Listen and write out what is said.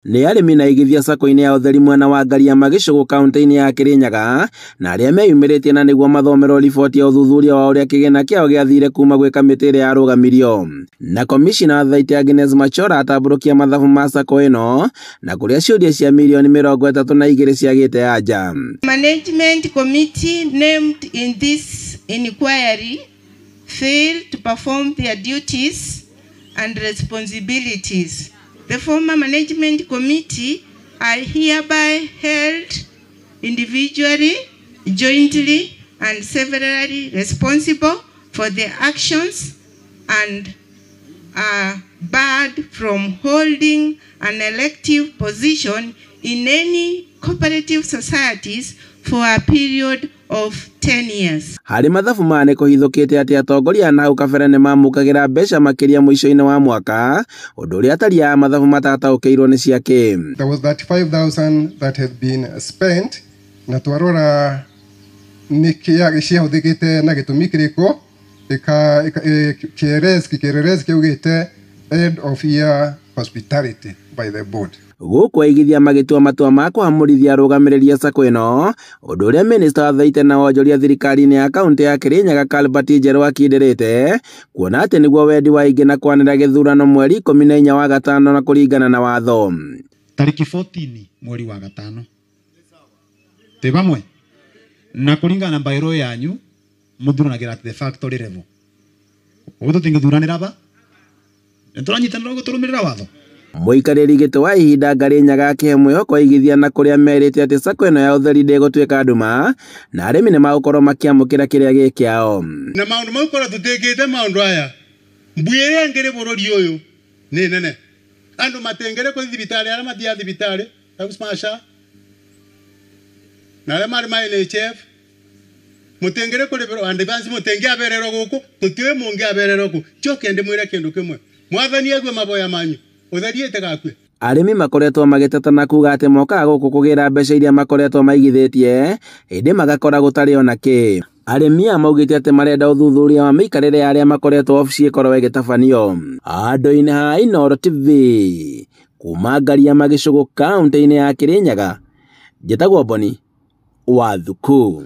Nĩ arĩmi na aigithia sacco-inĩ ya ũtheri mwena wa Ngariama Gĩcũgũ kaunti-inĩ ya Kĩrĩnyaga na arĩa meyumĩrĩtie na nĩguo mathomerwo riboti ya ũthuthuria wa ũrĩa kĩgĩna kĩao gĩathire kuma gwĩ kamĩtĩ ĩrĩa yarũgamirio na komishina wa Thaitĩ Agnes Machora atambũrũkia mathabu ma sacco ĩno na kũrĩa ciũria cia mirioni 32 ciagĩte anja. Management committee named in this inquiry failed to perform their duties and responsibilities. The former management committee are hereby held individually, jointly, and severally responsible for their actions and are barred from holding an elective position in any cooperative societies for a period of 10 years. Harĩ mathabu maya nĩ kũhithũkĩte atĩ atongoria a nahau kabere nĩ mamũkagĩra mbeca makĩria mũico-inĩ wa mwaka, ũndũ ũrĩa atari a mathabu matataũkĩirwo nĩ ciakĩ. There was 35,000 that had been spent na twarora nĩ ciahũthĩkĩte na gĩtũmi kĩrĩkũ, kĩerezi kĩaugĩte end of year hospitality by the board. Gũkũ aigithia magĩtua matua ma kũhamũrithia arũgamĩrĩri a sacco ĩno, ũndũ ũrĩa minista wa Thaitĩ na wonjoria thirikari-inĩ ya kaunti ya Kĩrĩnyaga Albert Njerũ akindĩrĩte kuona atĩ nĩguo wendi wa aingĩ na kwanĩrĩra gĩthurano mweri 14 wa gatano na kũringana na watho. Tarĩki 14 mweri wa gatano twĩ vamwe na kũringana na mbaĩro yanyu mũthuranagĩra at the factory level, ũguo tũtingĩthuranĩra ba nĩtũranyitanĩra ũguo tũrũmĩrĩra watho. Mũikarĩri gĩtĩ wa ihinda Ngarĩnyaga akĩhe mwĩhoko aigithia na kũrĩa merĩte atĩ sacco ĩno ya ũtheri ndĩgũtuĩka nduma na arĩmi nĩmagũkorwo makĩamũkĩra kĩrĩa gĩ kĩao. Na maũndũ mau korwo tũtĩkĩte maũndũ aya mbui ĩrĩa ĩngĩrĩ bũrũri ũyũ nĩ nene, andũ matengere kũthi thibitarĩ, arĩa mathiaga thibitarĩ ta smasha na arĩa marĩ ma NHF mũtengere kũrĩbĩrwo advance, mũtengĩabererwo gũkũ tũtiũĩ mũngĩabererwo kũ. Njoke ndĩmwĩre kĩndũ kĩmwe, mwathani ague maboya manyu ũtheriĩte gakue. Arĩmi makoretwo magĩteta na kuga atĩ mokaga gũkũ kũgĩra mbeca iria makoretwo maigithĩtie ĩndĩ magakora gũtarĩ ona kĩ. Arĩmi aya maugĩte atĩ marenda ũthuthuria wa mĩikarĩre ya arĩa makoretwo obici ĩkorwo ĩgĩtabanio. Andũ-inĩ ha Inooro TV kuma Ngariama Gĩcũgũ kaunti-inĩ ya Kĩrĩnyaga, njĩtagwo Boni wa Thuku.